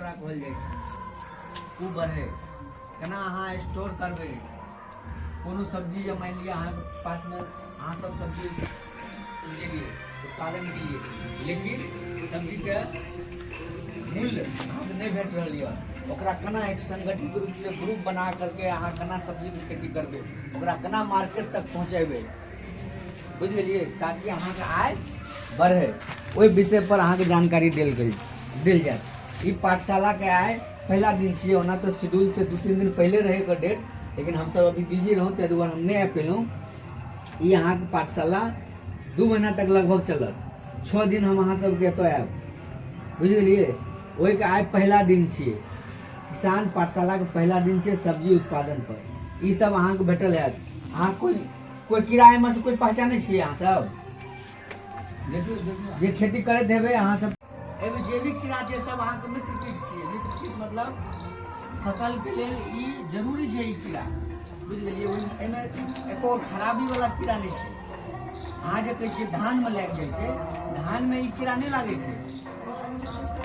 ओकरा कहल जाइ छै, ओ बढ़ै। केना अहाँ स्टोर करबै कोनो सब्जी? जे मानि लिअ अहाँके पासमे अहाँ सब सब्जी उपजेलियै, उत्पादन केलियै, लेकिन सब्जीके मूल्य अहाँके नहि भेट रहल यऽ, ओकरा केना एक संगठित रूपसँ ग्रुप बना करके अहाँ केना सब्जीके खेती करबै, ओकरा केना मार्केट तक पहुँचेबै, बुझि गेलियै, ताकि अहाँके आय बढ़े, ओहि विषय पर अहाँके जानकारी देल गेल देल जायत। ई पाठशालाके आय पहिला दिन छियै। ओना तऽ शेड्यूल से 2-3 दिन पहिले रहै एकर डेट, लेकिन हमसब अभी बिजी रहौं, ताहि दुआरे हम नहि आबि पेलहुँ। ई अहाँके पाठशाला 2 महीना तक लगभग चलत। 6 दिन हम अहाँ सबके एतऽ आयब, बुझि गेलियै। ओहिके आइ पहिला दिन छियै, किसान पाठशालाके पहिला दिन छै सब्जी उत्पादन पर। ई सब अहाँके भेटल हैत। अहाँ कोइ कोइ कीड़ा एहिमे से कोइ पहचानै छियै? अहाँ सब जे खेती करैत हेबै अहाँ सब, एहिमे जे भी कीड़ा छै, सब अहाँके मित्र कीट छियै। मित्र कीट मतलब फसलके लेल ई जरूरी छै ई कीड़ा, बुझि गेलियै। एहिमे एको खराबी वाला कीड़ा नहि छै। अहाँ जे कहै छियै धानमे लागि जाइ छै, धानमे ई कीड़ा नहि लागै छै,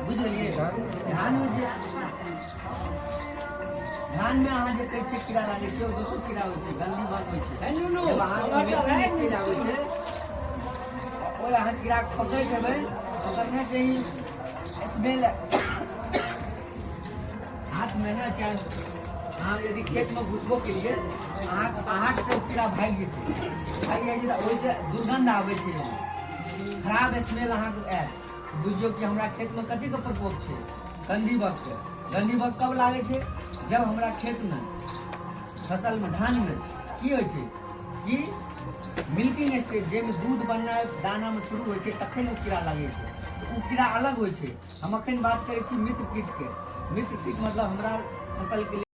बुझि गेलियै। धानमे अहाँ जे कहै छियै कीड़ा लागै छै, ओ दोसर कीड़ा होइ छै, गंदी बग होइ छै। जब अहाँके मिल्किंग स्टेज आबै छै, ओहि अहाँ कीड़ाके पकड़ि लेबै, पकड़ने से ही स्मेल हाथमे ने, चाहे अहाँ यदि खेतमे घुसबो केलियै, अहाँके आहट से ओ कीड़ा भागि जेतै। भागि जाइ छै तऽ ओहिसँ दुर्गन्ध आबै छै, खराब स्मेल अहाँके आयत। बुझियौ कि हमरा खेतमे कथीके प्रकोप छै, गंदी बगके। गंदी बग कब लागै छै? जब हमरा खेतमे फसलमे धानमे की होइ छै कि मिल्किंग स्टेज, जाहिमे दूध बननाइ दानामे शुरू होइ छै, तखन ओ कीड़ा लागै छै। तऽ ओ कीड़ा अलग होइ छै। हम अखन बात करै छी मित्र कीटके। मित्र कीट मतलब हमरा फसलके लिए